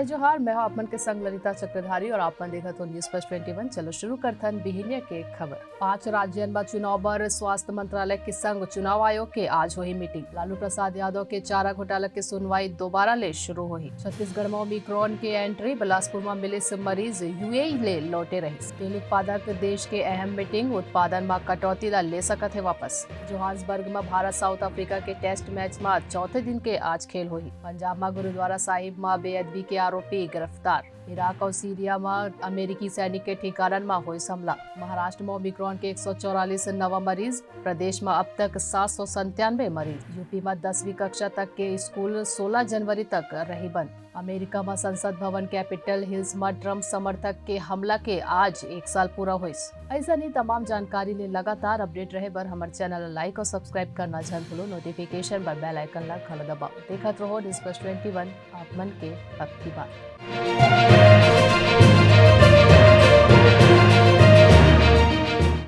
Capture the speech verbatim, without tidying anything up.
जोहार, मैं हूं आप मन के संग ललिता चक्रधारी और आप मन देखत हो News First twenty one। चलो शुरू करथन बिहिनिया के खबर। पांच राज्यन म चुनाव बर स्वास्थ्य मंत्रालय के संग चुनाव आयोग के आज होही मीटिंग। लालू प्रसाद यादव के चारा घोटाला के सुनवाई दोबारा ले शुरू होही। छत्तीसगढ़ म ओमिक्रॉन के एंट्री, बिलासपुर म मिलिस मरीज यूएई ले लौटे रहिस। तेल उत्पादक देश के अहम मीटिंग, उत्पादन म कटौती ला ले सकत हे वापस। जोहान्सबर्ग म भारत साउथ अफ्रीका के टेस्ट मैच म चौथे दिन के आज खेल होही। पंजाब म गुरुद्वारा साहिब म बेअदबी के आरोपी गिरफ्तार। इराक अउ सीरिया म अमेरिकी सैनिक के ठिकानन म होइस हमला। महाराष्ट्र म ओमिक्रॉन के एक सौ चौवालीस नवा मरीज, प्रदेश म अब तक सात सौ संतानवे मरीज। यूपी म दसवीं कक्षा तक के स्कूल सोलह जनवरी तक रही बंद। अमेरिका म संसद भवन कैपिटल हिल्स म ट्रंप समर्थक के हमला के आज एक साल पूरा होइस। अइसन ही तमाम जानकारी ले लगातार अपडेट रहे बर हमर चैनल ला लाइक और सब्सक्राइब करना झन भूलो। नोटिफिकेशन बर बेल आइकन ला घलो दबाओ। देखत रहो News First twenty one, आप मन के पक्की बात।